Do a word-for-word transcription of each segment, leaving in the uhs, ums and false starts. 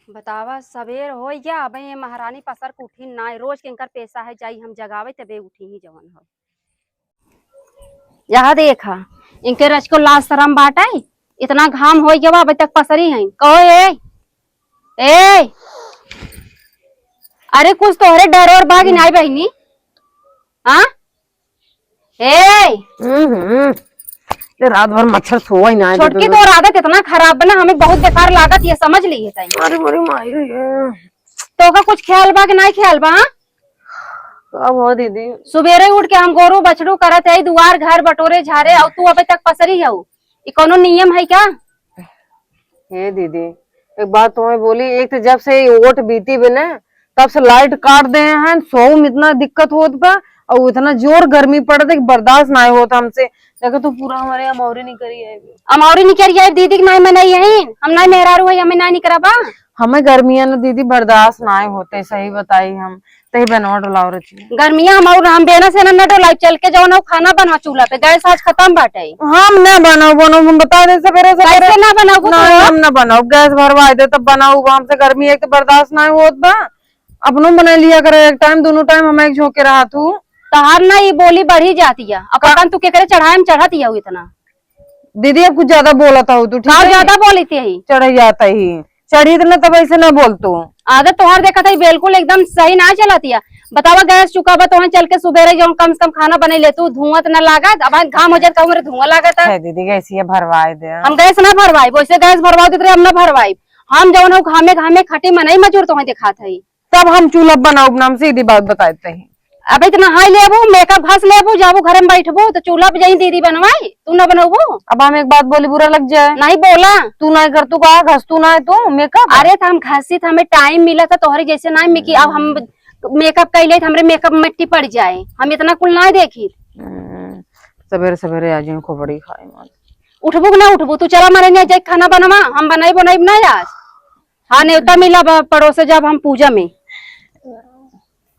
बतावा, सबेर होइ गया, अबे ये महारानी पसर के उठी नाय। रोज के इनकर पेशा है, जाई हम जगावे, तबे उठी ही जवन हो। यहाँ देखा, इनके रच को लाज शरम बाटे, इतना घाम होइ गया, अबे तक पसरी हैं। कहो ए, ए, अरे कुछ तोहरे डर और बागी नाय बहिनी, हाँ? ए! हम्म, हम्म। ये रात भर मच्छर सोवा ही ना है, छोटकी, तो तोर आदत इतना खराब बा ना, हमें बहुत बेकार लागत, ये समझ ली है ताई। अरे मोरी माई रे। तो का कुछ ख्याल बा कि नहीं ख्याल बा, हाँ? का भवा दीदी? सुबेरे उठ के हम गोरू बछड़ू करत है, दुआर घर बटोरे झारे, और तू अबे तक पसरी हऊ। ई कौनो नियम है क्या? हे दीदी, एक बात तुम्हें बोली, एक तो जब से ये वोट बीती बे ना, तब से लाइट काट दे हैं, सोऊ में इतना दिक्कत होत बा, और इतना जोर गर्मी पड़त है कि बर्दाश्त ना होत हमसे। देखो तो पूरा हमारे अमौरी निकरी है। अमौरी निकरी है दीदी के नाई में नहीं है, हम नाई मेहरारू है, हमें नाई निकरा बा। हमें गर्मियाँ ना दीदी बर्दाश्त ना होते, सही बताई हम। तही बनवा डोलाओ रची। गर्मिया हम और हम बेना से ना, ना डोलाई, चल के जवन हो खाना बनवा चूल्हा पे, गैस आज खत्म बाटे। हम ना बनाओ, बनाओ, हम बता दे सबेरे, सबेरे। कैसे ना बनाओ, ना, बताओ। हम ना बनाओ, गैस भरवा दे तब बनाओ, हमसे गर्मी एक तो बर्दाश्त ना होत बा। अपनो बना लिया करे एक टाइम, दोनों टाइम हम एक झोंके रहा तू। तहार ना ये बोली बढ़ी जाती है, अब का? पता न तू केकरे चढ़ाए में चढ़त ही हो इतना। दीदी, अब कुछ ज्यादा बोलत हो तू, ठीक का है? ज्यादा बोली थी यही? चढ़ जाता ही, चढ़ी तो ना, तब ऐसे ना बोल तू। आदत तोहार देखत है, बिल्कुल एकदम सही ना चलत है। बतावा, गैस चुका बा, तोहन चल के सुबेरे जौन कम से कम खाना बनाई ले तू, धुआं तो ना लागत। अब घाम हो जात, कहूँ मेरे धुआं लागत है। है दीदी, गैस ये भरवाए दे। हम गैस ना भरवाई, वैसे गैस भरवा देते रहे, हम ना भरवाई। हम जौन हो घामे घामे खटी मनई मजूर तोहन दिखात है। तब हम चूल्हा बनाउब ना, हम सीधी बात बताइत ही। अबे इतना हाई लेबू, मेकअप घस लेबू, जाबू घरे में बैठबू, तो चूल्हा पे जाई दीदी बनवाई, तू ना बनउबू? अब हम एक बात बोली, बुरा लग जाए। नहीं बोला। तू नहीं कर, तू कहा घस, तू ना है तू मेकअप। अरे तो हम घसी, तो हमें टाइम मिला था, तोहरे जैसे ना मिकी, अब हम मेकअप कर ले तो हमरे मेकअप में मिट्टी पड़ जाए, हम इतना कुल ना देखी। हम्म, सवेरे सवेरे आ जाऊँ खोपड़ी खाए मार। उठबू कि ना उठबू? तू चला, मारे नहीं जाए खाना बनवा, हम बनाई बनाई ना आज। हाँ, नेवता मिला बा पड़ोसे, जब हम पूजा में।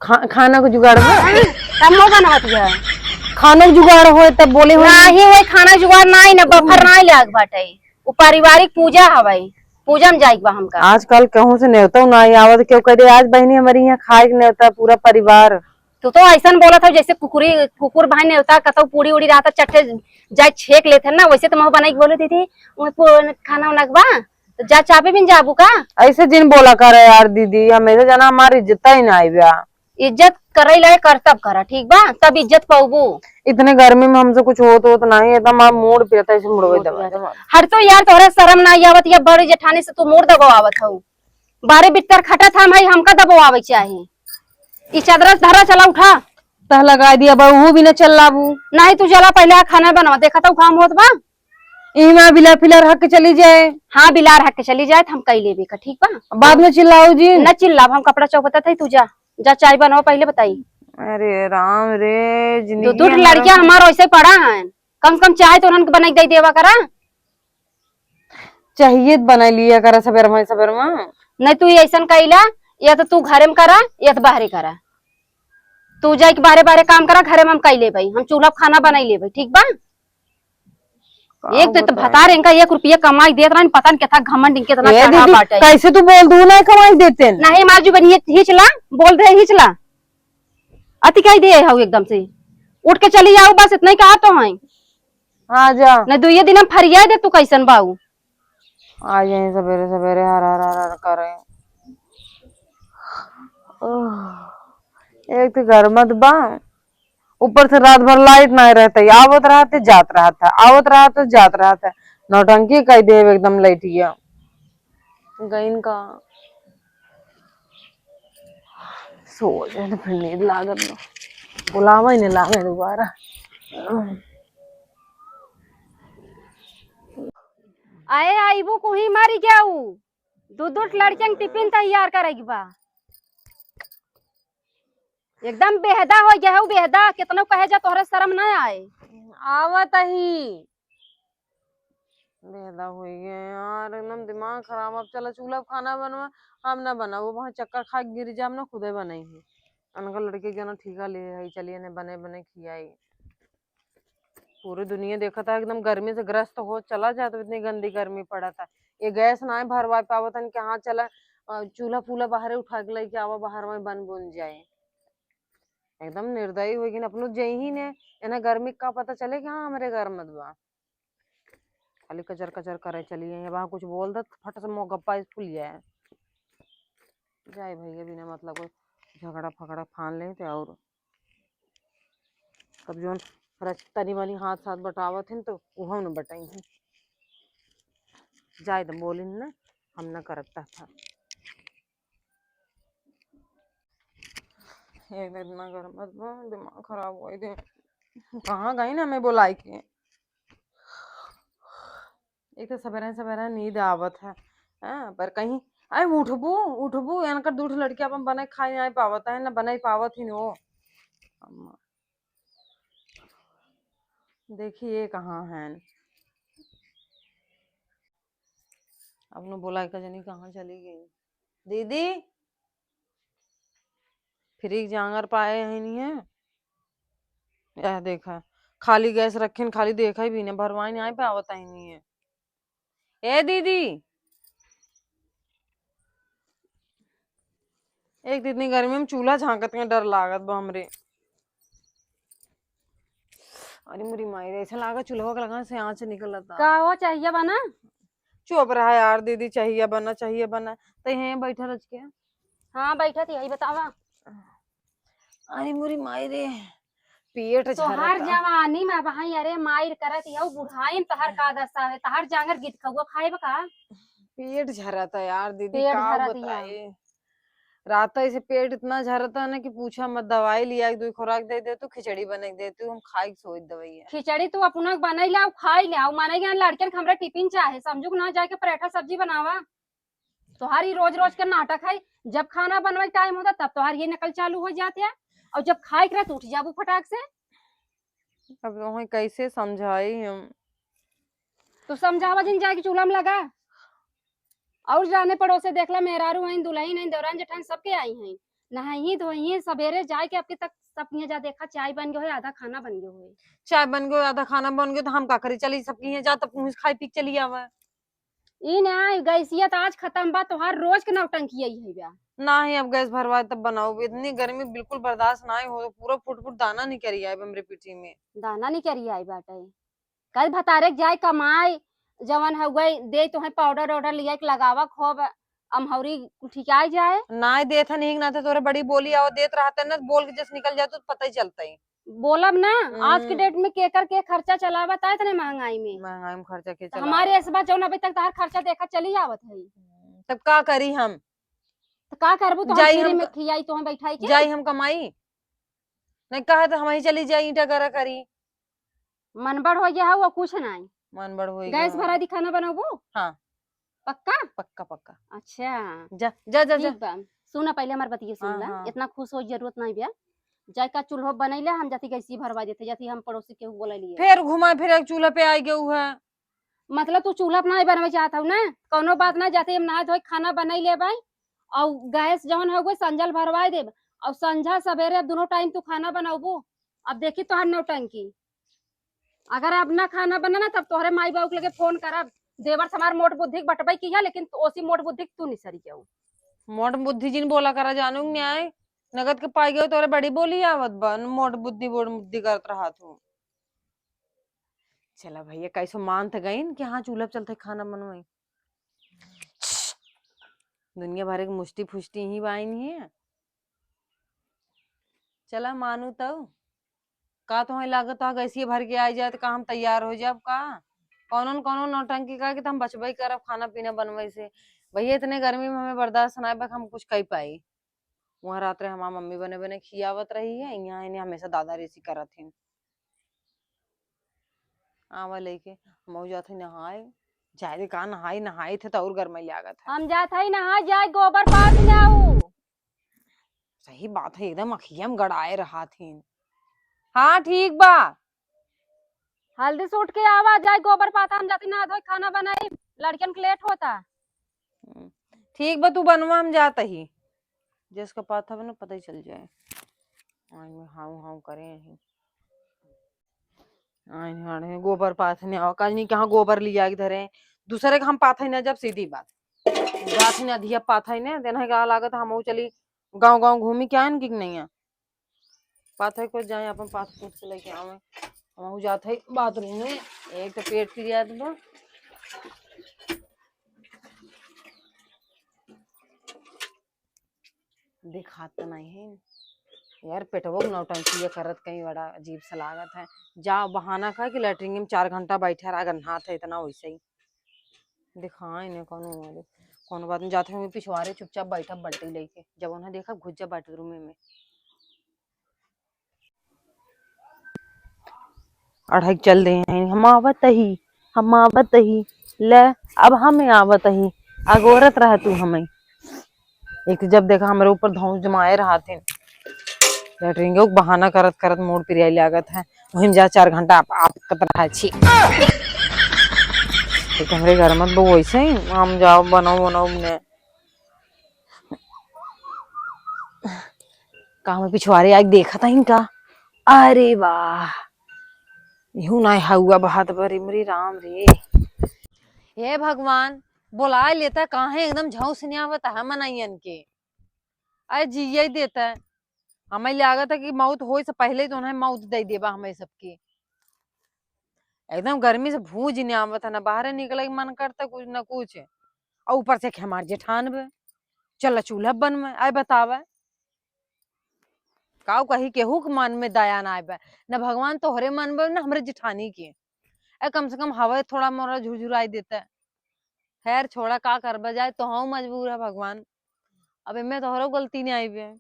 खा-, खाना को जुगाड़ बा? तब मो बनवत है। खाना को जुगाड़ होए तब बोले हो। नाही, वही खाना जुगाड़ नाही ना, बफर नाही लाग बाटे। उ पारिवारिक पूजा हवई, पूजा में जाइक बा हमका। आजकल कहूँ से नेवता नाही आवत, केहू कह दे, "आज बहिनी हमारे यहाँ खाए के नेवता पूरा परिवार।" तू तो ऐसन बोलत हो जैसे कुकुरी, कुकुर भाई नेवता कतौ पूड़ी उड़ी रहता, चट्टे जाए छेक लेत है ना, वैसे तो मो बनाई के बोले, "दीदी, उहे पू-, खाना उना के बा?" तो जा चाबी बिन जाबू का? ऐसे जिन बोला करे यार दीदी, हमेशा जना हमार इज्जत ही ना आइबा। इज्जत करे लाए करतब करा, ठीक बा? तब इज्जत पाउबू। इतने गर्मी में हमसे कुछ होत होत नहीं, इतना हमार मूड पियता, ऐसे मुड़वे मूड दबा पियता। दबा। हट तो यार, तोहरे शर्म ना आवत या बड़ी जेठानी से तू मूड दबावत हऊ। बारे बित्तर खटत हम है, हमका दबावे चाही। ई चादरा धरा, चला उठा। तह लगा दिया बा, उहू भी न चल लाबू। नहीं, तू चला पहले आ खाना बनवा, देखा तो काम होत बा। इमा बिलार फिलार हक के चली जाए। हाँ, बिलार हक के चली जाए, त हम कई लेबे का, ठीक बा? बाद में चिल्लाऊ जी। न चिल्लाब, हम कपड़ा चौपता था, तू जा, जा चाय बनाओ, पहले बताई। अरे राम रे, दो जिंदगी दो हमारा लड़कियां हमार वैसे पड़ा हैं, कम से कम चाय तो उन्हन के बनाई के दे देवा करा। चाहिए त बनाई लिया करा सबेर में, सबेर में। नहीं, तू ऐसन कइला, या तो तू घरे में करा, या तो बाहरे करा। तू जाइके बाहरे बाहरे काम करा, घरे में हम कई लेबई, हम चूल्हा पे खाना बनाई लेबई, ठीक बा? का एक तो, तो बताई? भतार इनका एक रुपया कमाई देत रहन, पता न कितना घमंड इनके इतना ए चढ़ा दीदी, बाटे। कैसे तू बोल दू ना कमाई देते न? नहीं, मार जुबान ये हिचला, बोल दे हिचला। अति कही दे हऊ एकदम से। उठ के चली जाऊ, बस इतना ही कहा तो है। हाँ, जा। नहीं, दुइये दिन हम फरिया दे तू कैसन बाऊ। आ जाए सबेरे सबेरे हर हर हर हर करे। ओह, एक तो गरमत बा, ऊपर से रात भर लाइट नाहीं रहत है, आवत रहत है, जात रहत है, आवत रहत है, जात रहत है। नौटंकी कई देब एकदम लइटिया। गइन का? सो जाए तो फिर नींद लागत बा। बुलावा ही नहीं लागे दोबारा। आए आइबू कुही मरी जाऊ। दू दू लड़कियन के टिफिन तैयार करे के बा। एकदम बेहदा हो गया है, बेहदा। कितनो कहे जा, तोहरे शर्म ना आए। आवत ही। बेहदा हो गया यार, एकदम दिमाग खराब। अब चला चूल्हा पे खाना बनवा, हम ना बनाओ, वहाँ चक्कर खा के गिर जाम ना, खुदे बनाई है। अनका लड़के के ना ठीका ले है, चलिए ने बने बने खियाई। पूरी दुनिया देखत है एकदम गर्मी से ग्रस्त हो चला जात, इतनी गंदी गर्मी पड़त है। ये गैस ना भरवा पावत हन कि हाँ चला अ, चूल्हा फूला बाहरे उठा के लइके आवा, बाहर में बन बुन जाए। एकदम निर्दयी होइ गइन, अपनो जइही ने, एने गर्मी का पता चले कि हाँ, हमरे घर मत बा। खाली कचर कचर करे चली आई, अब कुछ बोल दे, फट से मुँह गप्पा फूल जाए। जाए भैया, बिना मतलब को झगड़ा फगड़ा फान लेते और तब जौन रच-, तनी मनी हाथ साथ बटावत हन, तो उहो न बटाई हन। जाए दे, बोलिन न, हम न करब तहफा। एक दिन इतना गरम मत बा, दिमाग खराब होइ दे। कहाँ गई ना हमें बोलाई के? एक तो सबेरे सबेरे नींद आवत है, हाँ, पर कहीं, अरे उठबू, उठबू, एनकर दू ठो लड़की अपन बनाए खाए नाहीं पावत है, ना बनाए पावत ही न हो। अम्मा, देखिए कहाँ हैं, अपनो बोला के जनी कहाँ चली गई। दीदी, फ्रिज जांगर पाए है नहीं है? यह देखा, खाली गैस रखिन, खाली देखा ही भी नहीं, भरवाई नहीं आए पावत ही नहीं है। ए दीदी, एक तो इतनी गर्मी में चूल्हा झांकत के डर लागत बा हमरे। अरे मोरी माई रे, ऐसा लागा चूल्हा के लगा से आँच निकलता। का हो, चाहिए बना? चुप रहा यार दीदी, चाहिए बना, चाहिए बना। तो यहीं बैठा रच के। हाँ, बैठा थी, यही बतावा। अरे मोरी माई रे, पेट तोहार झरता। जवानी में बहाई, अरे माई करत हऊ, बुढ़ाइन तोहार का दशा है, तोहार जांगर गीत खउआ खाए बा का? पेट झरता यार दीदी, पेट का झरत हिया। बताई। रात ऐसे पेट इतना झरता ना कि पूछा मत, दवाई लिया, एक दो खुराक दे दे, तू खिचड़ी बना के दे, तू हम खाई सोच दवाई है। खिचड़ी तू अपना बनाई लाओ, खाई लाओ, माने कि लड़कन के हमरा टिफिन चाहे, समझू कि ना, जाके पराठा सब्जी बनावा। तोहार ई रोज रोज के नाटक है, जब खाना बनवे के टाइम होता तब तोहार ये नकल चालू हो जात है, और जब खाए के रहे तो उठ जाबू फटाक से। अब तोहे कैसे समझाई हम? तू समझावा जिन, जाके चूल्हा में लगा, और जाने पड़ोसे देख ला, मेहरारू हैं, दुल्हन हैं, देवरान जेठान सबके आई हैं, नहाई धोई सबेरे जाए के आपके तक सब किहाँ जा देखा, चाय बन गयो है, आधा खाना बन गयो है। चाय बन गयो, आधा खाना बन गयो, तो हम का करी? चली सबके यहाँ जा, तब पहुँच खाई पी के चली आवा। ई ना, गैसिया तो आज खत्म बा, तोहार रोज के नौटंकी यही है बा। नाही, अब गैस भरवा तब बनाओ। इतनी गर्मी बिल्कुल बर्दाश्त नाही हो, पूरा फुट फुट दाना निकरी आए हमरे पीठी में। दाना निकरी आए बाटे। कल भतारे के जाए कमाए, जवन हउए दे तोहे पाउडर वाउडर लिया के लगावा खूब, अमहौरी ठिकाई जाए। नाही देत है, नहीं ना तो तोरे बड़ी बोली आओ, देत रहते ना, बोल के जस निकल जाए तो पता ही चलता ही। बोलब ना, आज के हम्म। डेट में केकर के खर्चा चलावत है इतने महंगाई में। महंगाई में खर्चा के तो चलावत हमारे है। ऐसे बात जौन अभी तक तहार खर्चा देखा चली आवत है। हम्म, तब का करी हम? तो का करबू तो हम जाई फ्री हम में क-, खियाई तो हम बैठाई के? जाई हम कमाई? नहीं कहा तो हम ही चली जाई ईंटा गरा करी। मन बड़ हो गया है वो कुछ नहीं। मन बड़ होई गैस गया। भरा दी खाना बनाबू? हाँ। पक्का? पक्का, पक्का। अच्छा। जा, जा, जा, जा। ठीक बा। सुना, पहले हमार बतिया सुन हाँ, ला। हाँ। इतना खुश हो जरूरत नहीं बा। जाए का चूल्हो बनैले, हम जाती गैसी भरवा देते, जाती हम पड़ोसी के बोले लिए। फिर घुमा फिर एक चूल्हा पे आई गऊ है। मतलब तू चूल्हा पे नहीं बनवे चाहत हऊ ना? कौनो बात ना, जाती हम नहा धोए खाना बनाई लेबै। और गैस जौन हउए संझल भरवाए देब। और संझा सबेरे अब दोनों टाइम तू खाना बनाबू। अब देखी तोहार नौटंकी। अगर अब ना खाना बना ना, तब तोहरे माई बाबू के लगे फोन करब। देवर से हमार मोट बुद्धि के बटबई की है, लेकिन ओसी मोट बुद्धि के तू निसरी जाऊ। मोट बुद्धि जिन बोला करा जानू न्याय, नगद के पाई गयो तोरे बड़ी बोली आवत बा, मोट बुद्धि, मोट बुद्धि करत रहा तू। चला भैया, कैसो मान त गईन कि हाँ, चूल्हा पे चलते खाना बनवाई। दुनिया भर के मुष्टी फुष्टी ही बाइन है। चला मानू तऊ। का तोहई लागत, तोहा गैसिया भर के आई जाए, तो का हम तैयार हो जाब का? कौनो न कौनो नौटंकी करके तो हम बचबई करब खाना पीना बनवई से। भैया, इतने गर्मी में हमें बर्दाश्त ना बा कि हम कुछ कई पाई। वहाँ रात रहे हमार मम्मी बने बने खियावत रही है, यहाँ इन्हें हमेशा दादा रेसी करत हैं। आवा लेके, हम जात हई नहाए। जाए दे का नहाई, नहाई थे तो और गर्माई लागत है। हम जात हई नहाए, जाए गोबर पाथ ले आऊ। सही बात है, एकदम अखिया में गड़ाए रहा थी। हाँ, ठीक बा। हल्दी सूट के आवा, जाए गोबर पाथा, हम जाती नहा धोए, खाना बनाई, लड़कियन के लेट होता। हम्म, ठीक बा, तू बनवा, हम जात ही। जिसका पाथा बना, पता ही चल जाए। आज में हाउ हाउ करे ही। आइन हाड़े गोबर पाथने आओ, काजनी कहाँ गोबर लिया के धरे, दूसरे के हम पाथे ना जब सीधी बात। जात ही ना अधिया पात है ने, देना है का लागत, हम चली गाँव गाँव घूमी क्या है कि नहीं है? पात है कुछ जाए, अपन पात पूछ के लेके आवे। हम जात है बाथरूम में, एक तो पेट पिरियात बा। दिखात तो नहीं है यार, पेटवो के नौटंकी ये करत कहीं बड़ा अजीब सा लागत है। जा बहाना का कि लेटरिन में चार घंटा बैठा रहा, गन्हात है इतना वैसे ही। दिखाए ने कोनो वाले, कोनो बात नहीं, जाते हुए पिछवारे चुपचाप बैठा बल्टी लेके, जब उन्हें देखा घुस जा बाथरूम में। अढ़ाई चल रहे हैं, हम आवत ही, हम आवत ही, ले, अब हमें आवत ही, अगोरत रह तू हमें। एक तो जब देखा हमरे ऊपर धौंस जमाए रहत हैं, लेटरिन के बहाना करत करत मूड पिरियाई लागत है, वहीं जा चार घंटा आप, आप कत रहा छी। एक हमरे घर मत बहू वैसे ही, हम जाओ बनाओ बनाओ ने। का हमें पिछवारे आके देखत हईन का? अरे वाह, इहू ना हउआ बहात बा रे, मोरे राम रे। हे भगवान, बोलाए लेता काहे एकदम झौंस नहीं आवत है मनइयन के। अरे जिये देता है, हमें लागत है कि मौत होए से पहले ही तो उन्हें मौत दे देबा हमें सबके। एकदम गर्मी से भूज नहीं आवत है, ना बाहर निकले के मन करता कुछ ना कुछ, और ऊपर से कि हमार जेठान बे, चल चूल्हा बन में आए बतावे। काऊ कही केहू के मन में दया ना आए बे, न भगवान तोहरे मन में, न हमरे जेठानी के। ए, कम से कम हवा थोड़ा मोरा झुरझुराई देता। खैर छोड़ा, का करबे, जाए तो हम मजबूर है भगवान, अब एमे तोहरो गलती नहीं आई बे।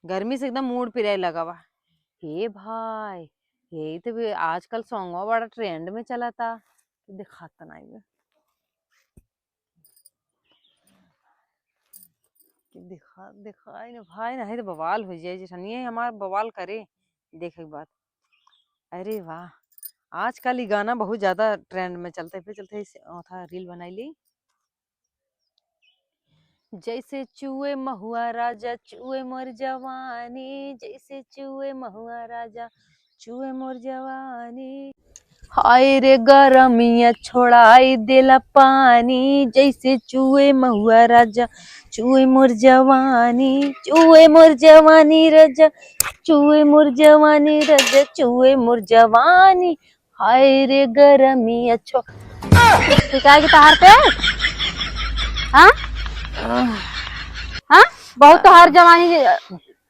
गर्मी से एकदम मूड पिराए लगा बा। हे भाई, यही तो भी आजकल सॉन्गवा बड़ा ट्रेंड में चला था, तो दिखाता नहीं बे। कि दिखा, दिखाई ना भाई, नहीं तो बवाल हो जाए, जेठनिया हमार बवाल करे, देखे के बाद। अरे वाह, आजकल ये गाना बहुत ज्यादा ट्रेंड में चलते, फिर चलते इसे, ओ, था, रील बनाई ली। जैसे चुए महुआ राजा चुए मोर जवानी, जैसे चुए महुआ राजा चुए मोर जवानी। हाय रे गरमिया छोड़ाई देला पानी, जैसे चुए महुआ राजा चुए मोर जवानी, चुए मोर जवानी राजा, चुए मोर जवानी राजा, चुए मोर जवानी। हाय रे गरमी अच्छो। ठीक है कि तहार पेट? हाँ? हाँ? बहुत तोहार जवानी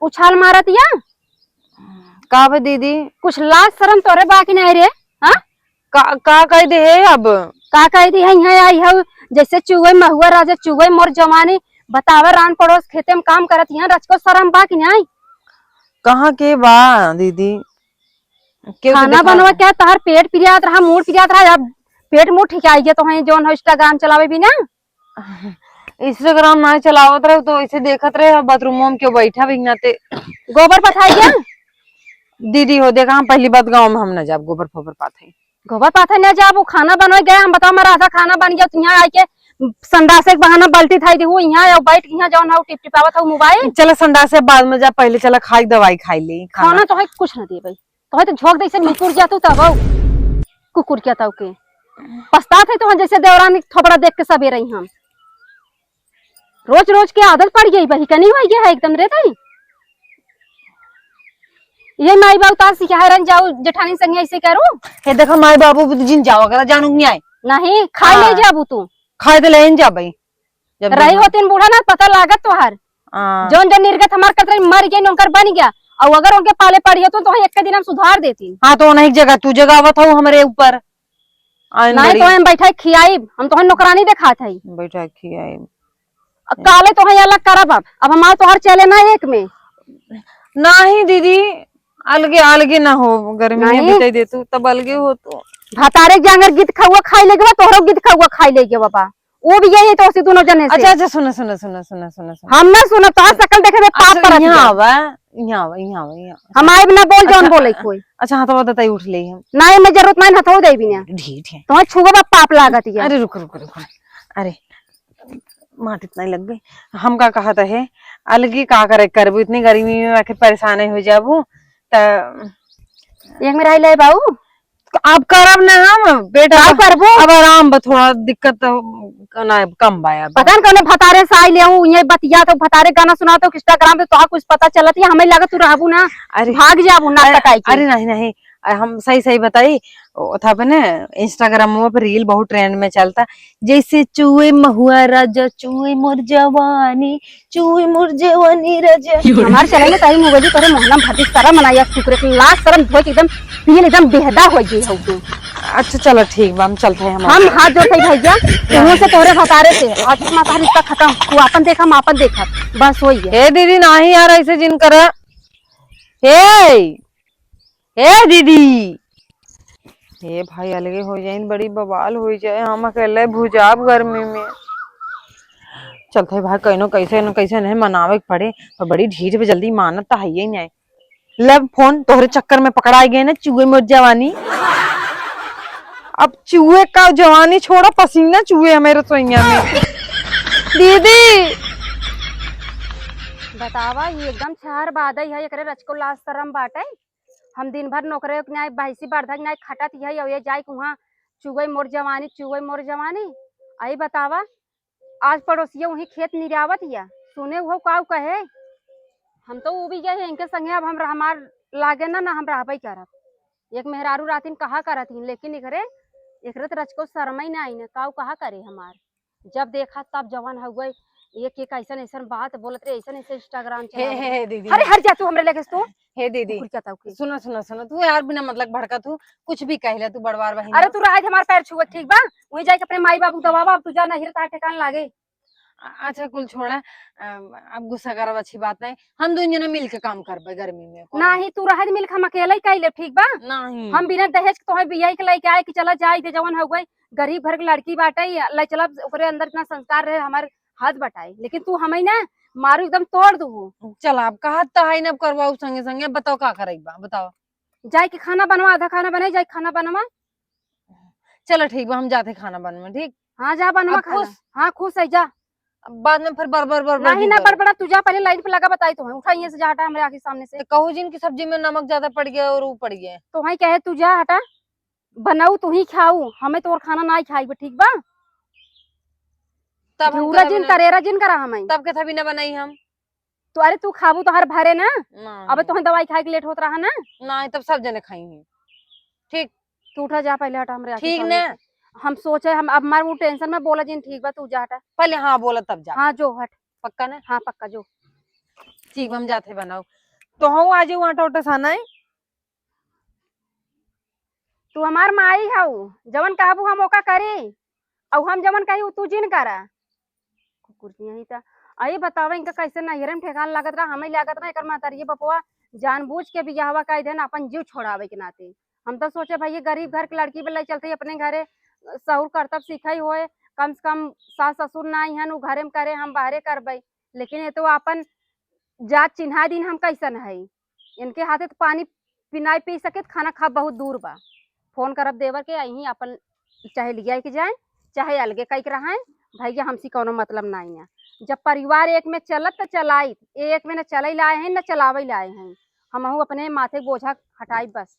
उछाल मारत या? का बे दीदी? कुछ लाज शरम तोरे बाकी नहीं रे? हाँ? का, का कह दे है अब? का कह दे है, यहाँ आई है, जैसे चुए महुआ राजा चुए मोर जवानी, बतावे रान पड़ोस खेते में काम करत, यहाँ रचको शरम बा कि नहीं? कहाँ के बा दीदी? केहू तो खाना देखा बनवा क्या, तहार पेट पिरियात रहा, मूड पिरियात रहा, अब पेट मूड ठीक आई गया तो है, जौन हो Instagram चलावे भी ना। Instagram ना चलावत रहे तो ऐसे देखत रहे, बाथरूम में क्यों बैठा भी ना ते। गोबर पथाई गया? दीदी हो देखा, हम पहली बात गाँव में हम ना जाब, गोबर फोबर पाथे। गोबर पाथे ना जाब, वो खाना बनवा गया, हम बताओ, हमारा आधा खाना बन गया, तो यहाँ आके संडासे के बहाना बाल्टी थाई दी, वो यहाँ आओ बैठ के यहाँ जौन हो टिप टिपावत हो मोबाइल। चला संडासे बाद में जा, पहले चला खाई दवाई खाई ले, खाना। खाना तो है कुछ ना दे भाई। तोहे तो झोंक दे से निकुर गया तू तब, कुकुर क्या तब के। पछतात है तो हम जैसे देवरानी थोपड़ा देख के सबे रही हम। रोज रोज के आदत पड़ गई बही, कनी हो गया है एकदम रे तई। ये माई बाबू तार सिखाए रहन जाऊ जेठानी संगे ऐसे करू। हे देखो माई बाबू भी तो जिन जाओ अगर जानू नहीं आए। नहीं, खाई ले हाँ। जाबू तू। खाए तो ले जा भाई। जब रही देखा होतीन बूढ़ा ना, पता लागत तोहार। हाँ। जौन जौन निर्गत हमार कतरे मर गए, उनकर बन गया। और अगर उनके पाले पड़ी हो तो, तो एक दिन हम सुधार देती। हाँ, तो उन्हीं जगह तू जगह आवत हो हमरे ऊपर। आइन नहीं बड़ी। तो हम बैठा खियाई, हम तो नौकरानी देखात है। बैठा खियाई। अब काले तो है अलग करब, अब अब हमार तोहार चले ना एक में। नहीं दीदी, अलगे अलगे ना हो, गर्मी में नहीं। बिताई दे तू, तब अलगे हो तो। भतारे के जांगर गीत खाउआ खाई लेगे बा, तोहरो गीत खाउआ खाई लेगे बाबा। वो भी यही तो उसी दोनों जने से। अच्छा, अच्छा, सुनो, सुनो, सुनो, सुनो, सुनो, सुनो। हम ना सुनो, तोहार शकल देखे में पाप अच्छा, परत यहाँ बा। आवा, यहाँ आवा, यहाँ आवा, यहाँ आवा। हम आइब ना, बोल जौन अच्छा, बोले कोई। अच्छा, हाँ, तो बताई उठ ले हम। नहीं, मैं जरूरत नहीं, हथो दे भी ना। ढीठ है। तोहार छुआ बा पाप लागत है। अरे, रुक, रुक, रुक, रुक। अरे, माट इतना ही लग गई। हम का कहत है, अलगी का करे करबू, इतनी गर्मी में आखिर परेशान हो जाबू, त एक में रह ले बाऊ। तो अब करब ना हम, बेटा, का अब, करबो? अब आराम बा, थोड़ा दिक्कत तो ना, कम बा अब। पता न कौने भतारे से आई ले हूँ, ये बतिया तो भतारे गाना सुना तो Instagram पे, तोहा कुछ पता चलत है, हमें लागत तू रहबू ना, अरे, भाग जाबू नाक अरे, कटाई के। अरे नहीं, नहीं, अ, हम सही, सही बताई, ओ, था पे ना, Instagram पे reel बहुत trend में चलता, जैसे चुए महुआ राजा, चुए मोर जवानी, चुए मोर जवानी राजा। हमार चले ना ताई मोबाइल तोरे मोहना भतीज सारा मनाया कुकुरे के लाज शरम धोए के एकदम पील एकदम बेहदा हो गई हो तू। अच्छा चलो ठीक बा, हम चलते हैं हम। हम हाथ जोड़ते हैं भैया, तुमों से तोरे भतारे से आज इतना तार रिश्ता खत्म, तू आपन देखा, हम आपन देखा, बस वही है। ए दीदी, नाही यार, ऐसे जिन करा। ए, ए दीदी, ए भाई, अलगे हो जाइन, बड़ी बवाल हो जाए, हम अकेले भुजाब गर्मी में। चलते भाई, कहीं कैसे न कैसे नहीं मनावे के पड़े, पर बड़ी ढीठ पे जल्दी मानत तो है ही नहीं। ले फोन, तोहरे चक्कर में पकड़ाई गए ना चुए मोर जवानी। अब चुए का जवानी छोड़ा, पसीना चुए हमें रसोइया में। दीदी, बतावा, ये एकदम छहर बादई है, एकरे रचको लाज शरम बाटे। हम दिन भर नौकरे के न्याय, भैंसी बरधा के न्याय खटत है, और ये जाए के वहाँ चुए मोर जवानी, चुए मोर जवानी। आई बतावा, आज पड़ोसिया वहीं खेत निरावत या, सुने उहो काऊ कहे, हम तो उबी गए हैं इनके संगे, अब हम रह-, हमार लागे ना, ना हम रहबे करब। एक मेहरारू रातिन कहा करत ही, लेकिन एकरे, एकरे तो रचको शरम ही ना आई ना, काऊ कहा करे हमार। जब देखा तब जवन हउए, एक एक ऐसन ऐसन बात बोलत रहे, ऐसन ऐसे Instagram हे, चलावत हे, रहे। हे, दीदी। अरे हट जा तू हमरे लगे से तू। हे दीदी, कुकुर क्या ताऊ के। सुनो, सुनो, सुनो, तू यार बिना मतलब भड़का तू कुछ भी कह ले, तू बड़वार बहिन अरे हो। तू रहा हमार पैर छुए, ठीक बा? वहीं जाके अपने माई बाबू दबावा, अब तू जा, नहीं रहता ठिकान लागे। अ-, अच्छा कुल छोड़ा, अ, अब गुस्सा करब अच्छी बात नहीं, हम दोनों जना मिल के काम करबे गर्मी में। कौन? नहीं, तू रहा मिल के, हम अकेले ही कह ले, ठीक बा? नहीं। हम बिना दहेज के तोहे बियाह के लेके आए कि चला जाए दे, जवन हउए गरीब घर के लड़की बाटे, ले चला, ओकरे अंदर इतना संस्कार रहे, हमार हाथ बटाई, लेकिन तू हमें ना मारू एकदम तोड़ दू। चल, अब कहत तो है ना, अब करवाऊ संगे संगे, बताओ का करे बा, बताओ। जाए के खाना बनवा, आधा खाना बनाई, जाए के खाना बनवा। चलो ठीक बा, हम जाते खाना बनवा, ठीक? हाँ, जा बनवा अब खाना। खुश? हाँ, खुश है, जा। अब बाद में फिर बड़बड़, बड़बड़ नहीं ना बड़बड़ा, तू जा, पहले लाइन पे लगा, बताई तो है, उठा यहाँ से जा, हटा हमरे आँखी सामने से। तो कहू जिन की सब्जी में नमक ज्यादा पड़ गया और वो पड़ गया। तो वहीं कहे तू जा, हटा। बनाऊ तू ही खाऊ, हमें तोर खाना ना खाई, ठीक बा? तब हम घिउरा जिन, तरेरा जिन करा हमें। तब के था बिना बनाई हम। तो अरे तू खाबू तो हर भरे ना। नहीं। अबे तोहन दवाई खाए के लेट होत रहा ना। नहीं, तब सब जने खाई हैं। ठीक। तू उठा जा, पहले हटा हमरे आँखी सामने से। हम सोचे, हम अब मार वो tension में बोला जिन, ठीक बा, तू जा हटा। पहले हाँ बोला तब जा। हाँ, जो हट। पक्का ना? हाँ, पक्का, जो। ठीक बा, हम जाते बनाऊ। तो हूँ आज आटा उटा साना है। तू हमार माई हऊ, जवन कहबू हम ओका करी, अउ हम जवन कही उ तू जिन करा। कुकुर की यही त। अई बतावा इनका कैसे नैहरे में ठेकान लागत रहा, हमें लागत रहा एकर महतरिये बपवा जानबूझ के बियाहवा कइ देन अपन जीव छोड़ावे के नाते। हम तो सोचे भई गरीब घर के लड़की बा, लइ चलते अपने घरे सहूर करतब सीखई होए, कम से कम सास ससुर नाई हन, उ घरे में करे, हम बाहरे करबे। लेकिन ये तो अपन जात चिन्हा दिन हम कैसन हई। इनके हाथे तो पानी पिनाई पी सके, खाना खा बहुत दूर बा। फोन करब देवर के, अहीं अपन चाहे लिया के जाए, चाहे अलगे कई के रहाए, भैया हमसे कौनो मतलब नाई है। जब परिवार एक में चलत त चलाइत, एक में न चलई लाए हैं न चलावई लाए हैं। हमहू अपने माथे के बोझा हटाई बस।